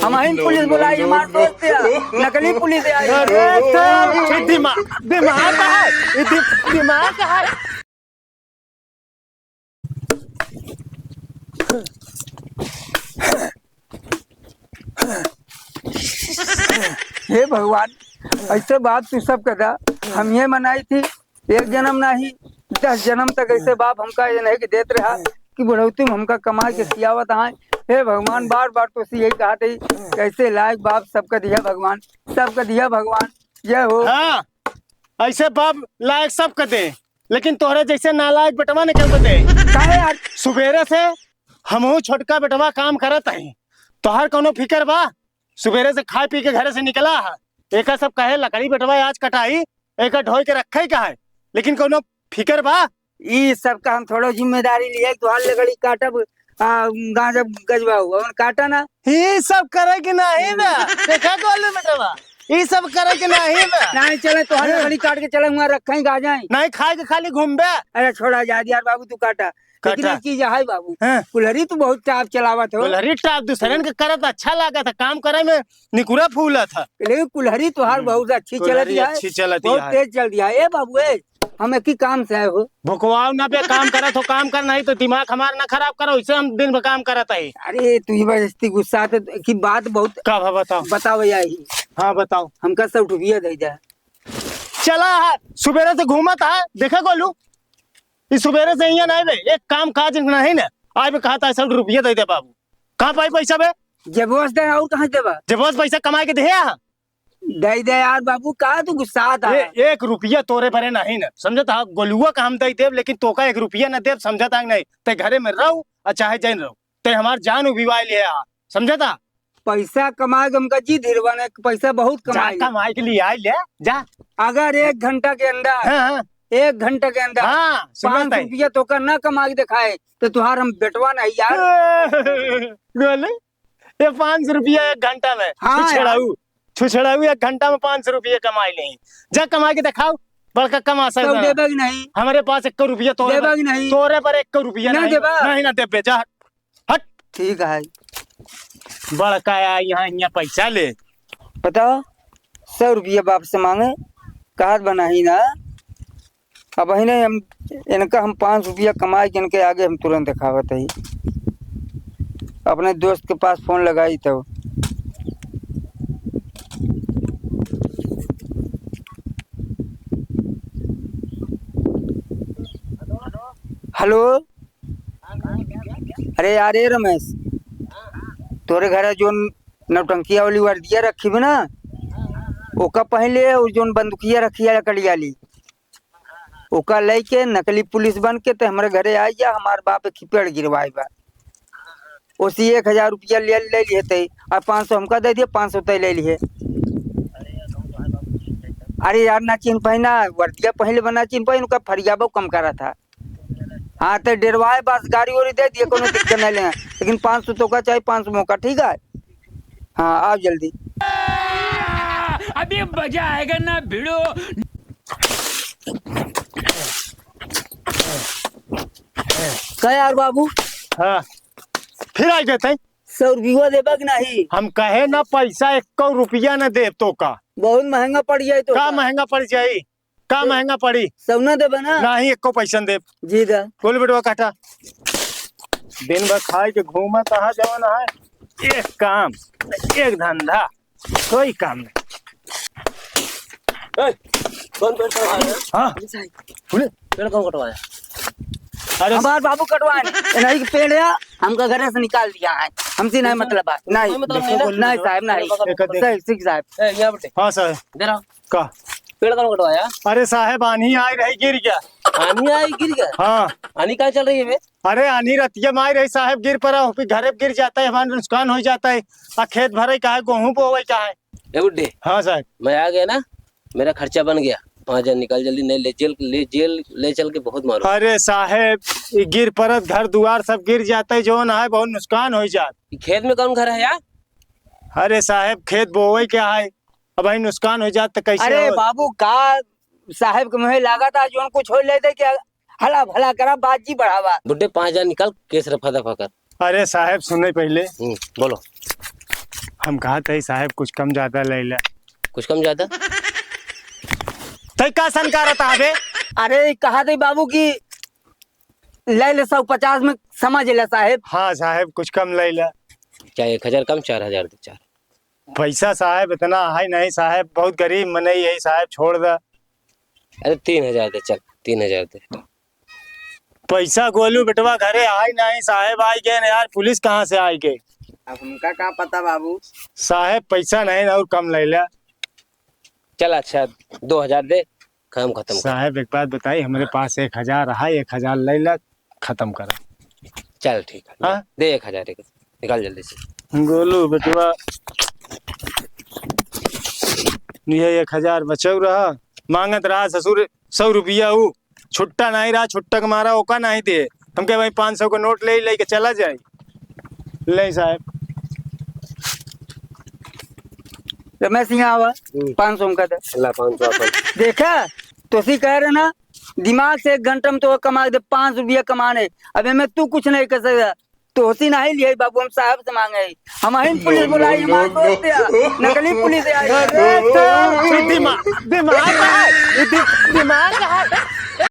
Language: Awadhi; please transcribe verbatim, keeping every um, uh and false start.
हम ही पुलिस बुलाई, हमार दोस्त है, नकली पुलिस है। अरे तो ये दिमाग, दिमाग है, ये दि-, दिमाग है। हे भगवान, ऐसे बात तू सब कदा, हम ये मनाई थी, एक जन्म नाही, दस जन्म तक ऐसे बाप हमका ये नहीं कि देत रहा कि बुढ़ौती में हमका कमाई के खियावत आए। हे भगवान, बार बार तो यही कहा थे, कैसे लायक बाप सबका दिया भगवान, सबका दिया भगवान। जय हो। हाँ, ऐसे बाप लायक सबका दे, लेकिन तोहरे जैसे नालायक बेटवा ने केहू के दे। काहे यार? सुबेरे से हमहू छोटका बेटवा काम करत हई, तोहार कौनो फिकर बा? सुबेरे से खाए पी के घरे से निकला है, एका सब कहे लकड़ी बेटवा आज कटाई, एका ढोई के रखे का है, लेकिन कौनो फिकर बा? ई सबका हम थोड़ो जिम्मेदारी लिए, तोहार लकड़ी काटब, आ, गांजा गजवा हुआ, उन काटा ना। ई सब करे के नाही बा, देखा गोलू बेटवा, ई सब करे के नाही बा। नहीं चले, तोहार हाँ। लकड़ी काट के चले, हुआ रखे गांजा ही। नहीं खाए के खाली घूमबे। अरे छोड़ा जा यार बाबू, तू काटा। लेकिन काटा। एक चीज है बाबू, हाँ। कुल्हरी तू बहुत टाप चलावत हो। कुल्हरी टाप दूसरन के करत अच्छा लागत है, काम करे में निकुरा फूलत है। लेकिन कुल्हरी तोहार हम्म। बहुत अच्छी कुल्हरी चलती है, अच्छी चलती बहुत है। तेज चलती है। ए बाबू, ए, हम एक ही काम से आए हो। भुकवाओ ना बे, काम करत हो, काम कर, नहीं तो दिमाग हमार ना खराब करो, इससे हम दिन भर काम करत है। अरे तू ही बस इतनी गुस्सा तो की बात बहुत का भा बताओ। बताओ भैया ही। हाँ बताओ। हमका सौ रुपया दे दे। चला है, सुबेरे से घूमत है, देखे गोलू, ई सुबेरे से यहाँ नहीं बे, एक काम काज नहीं ना, आज बे कहा था सौ रुपया दे दे बाबू, कहाँ पाई पैसा बे? जेबवा से दे, और कहाँ से देबा? जेबवा से पैसा कमाए के दे आ। दे दे यार बाबू, का तू गुस्सा था? ए, एक रुपया तोरे बरे नहीं ना, समझत हा? गोलुआ का हम दे देब, लेकिन तोका एक रुपया ना देब, समझत हा कि नहीं? ते घरे में रहो और चाहे जैन रहो, ते हमार जान उबिवाए ले आ, समझत हा? पैसा कमाए के हमका जी धीरवा ने, पैसा बहुत जा कमाए। कमाए के लिए आए ले, जा। अगर एक घंटा के अंदर, हाँ, हाँ। एक घंटा के अंदर हाँ, सुनत पाँच सौ है। रुपया तोका ना कमाए के दिखाए, तो तुहार हम बेटवा नहीं यार। गोलू, ये पाँच सौ रुपया एक घंटा में। हाँ यार। छुछड़ाऊ, छुछड़ाऊ एक घंटा में पाँच सौ रुपया कमाई ले। जा कमाए के दिखाओ, बड़का कमा सब सकता। देबे कि नहीं? हमारे पास एक रुपया तोरे देबे पर, कि नहीं? तोरे पर एक रुपया ना नहीं। देबा? नहीं ना देबे, जा। हट। ठीक है। बड़का आया यहाँ, यहाँ पैसा ले। बताओ, सौ रुपया बाप से मांगे, कहत बनाही ना। अब ही नहीं हम, इनका हम पाँच रुपया कमाए के इनके आगे हम तुरंत दिखावत ही। अपने दोस्त के पास फोन लगाई तो। हेलो। अरे यार, ए रमेश, तोरे घरे जोन नौटंकिया वाली वर्दिया रखी बा ना, ओका पहले और जोन बंदूकिया रखी है लकड़ी वाली, ओका लेके नकली पुलिस बन के ते हमरे घरे आ जा, हमार बाप एक पेड़ गिरवाए बा। ओसी एक हजार रुपया ले, ले लिए ते, और पाँच सौ हमका दे दिए, पाँच सौ तय ले लिए। अरे यार, ना चिन्ह पाई ना, वर्दिया पहले बना चिन्ह पाई, उनका फरियाबो कम करा था। हाँ, तो डेरवाए बस गाड़ी ओड़ी दे दिए, कोनो दिक्कत नहीं ले, लेकिन पाँच सौ तोका चाही, पाँच सौ मोका, ठीक है? हाँ, आओ जल्दी। अभी मजा आएगा ना भिड़ो। का यार बाबू? हाँ, फिर आ गए थे। सौ रुपया देबा कि नहीं? हम कहे ना पैसा, एक रुपया न देब तोका। बहुत महंगा पड़ जाए तो का का? महंगा पड़ जाई? का ए, महंगा पड़ी? सौ ना देबा ना? नाही, एको पैसा न देब। जी दा। बोल बेटवा काटा। दिन भर खाए के घूमत हा जवन हा, एक काम, एक धंधा, कोई काम नहीं। ए, कौन पेड़ कटवाया? हाँ। बोले। पेड़ कौन कटवाया? अरे हमार बाबू कटवाए नहीं, नहीं पेड़ है, हमका घरे से निकाल दिया है, हमसे नहीं मतलब है, नहीं, नहीं मतलब नहीं ना? नहीं साहब, नहीं। एक, एक, सही, सिख साहब। ए, यहाँ बैठे। हाँ सर। इधर आओ। का? पेड़ कौन कटवाया? अरे साहब, आन्ही आई रही, गिर गया। आन्ही आई, गिर गया? हाँ। आन्ही कहाँ चल रही है बे? अरे आन्ही रतिया में आई रही साहब, गिर पड़ा, फिर घरे गिर जाता है, हमारा नुकसान हो जाता है, आ खेत भरे का है, गेहूं बोवे का है। ए बुड्ढे। हाँ साहब। मैं आ गया ना, मेरा खर्चा बन गया। पाँच हजार निकाल जल्दी, नहीं ले जेल, ले जेल, ले चल के बहुत मारो। अरे साहब, ये गिर परत घर दुआर सब गिर जाता है, जो ना है बहुत नुकसान हो जात। ये खेत में कौन घर है यार? अरे साहब, खेत बोवे क्या है, अब भाई नुकसान हो जात तो कैसे अरे हो? बाबू, का साहब के मुँहे लागा था, जोन कुछ हो ले दे के हला भला करा, बाजी बढ़ावा। बुड्ढे, पाँच हजार निकाल, केस रफा दफा कर। अरे साहब, सुने पहले। हम्म, बोलो। हम कहत हई साहेब, कुछ कम ज्यादा लइ ला। कुछ कम ज्यादा? तै का सनकारत हबे? अरे, कहत हई बाबू कि लइ ले सौ पचास में समझ ले साहेब। हाँ साहेब, कुछ कम लइ ला। चाहे एक हजार कम, चार हजार दे, चार। पैसा साहेब इतना है नहीं साहेब, बहुत गरीब मनई है साहेब, छोड़ दा। अरे तीन हजार दे, चल, तीन हजार दे। पैसा गोलू बेटवा घरे आइ नाहीं साहेब, आइ गए न यार, पुलिस कहाँ से आइ गए? अब हमका का पता बाबू। साहेब पैसा नहीं ना, और कम लइ ला। चल अच्छा, दो हजार दे, काम खतम कर। साहेब एक बात बताई, हमरे पास एक हजार है, एक हजार लइ ला, खतम करा। चल ठीक है, हाँ? दे एक हजार, एक, निकाल जल्दी से। गोलू बेटवा, ये एक हजार बचउ रहा, माँगत रहा ससुर सौ रुपया, ऊ छुट्टा नाहीं रहा, छुट्टा के मारा ओका नाहीं दे। हमके भाई पाँच सौ का नोट लेइ, लेके चला जाए। ले साहेब। रमेश, यहाँ आवा, हम्म। पाँच सौ हमका दे। ला, पाँच सौ अपन। देखा, तोसी कह रहे ना, दिमाग से एक घंटा में तो कमा दे, पाँच रुपया कमाने। अब एमे तू कुछ नहीं कर सकता। तोसी नाहीं लिहे बाबू, हम साहेब से माँगे। हमहिन पुलिस बुलाई, हमार दोस्त है, नकली पुलिस है। अरे, तो दिमाग, दिमाग है, दि-, दिमाग है।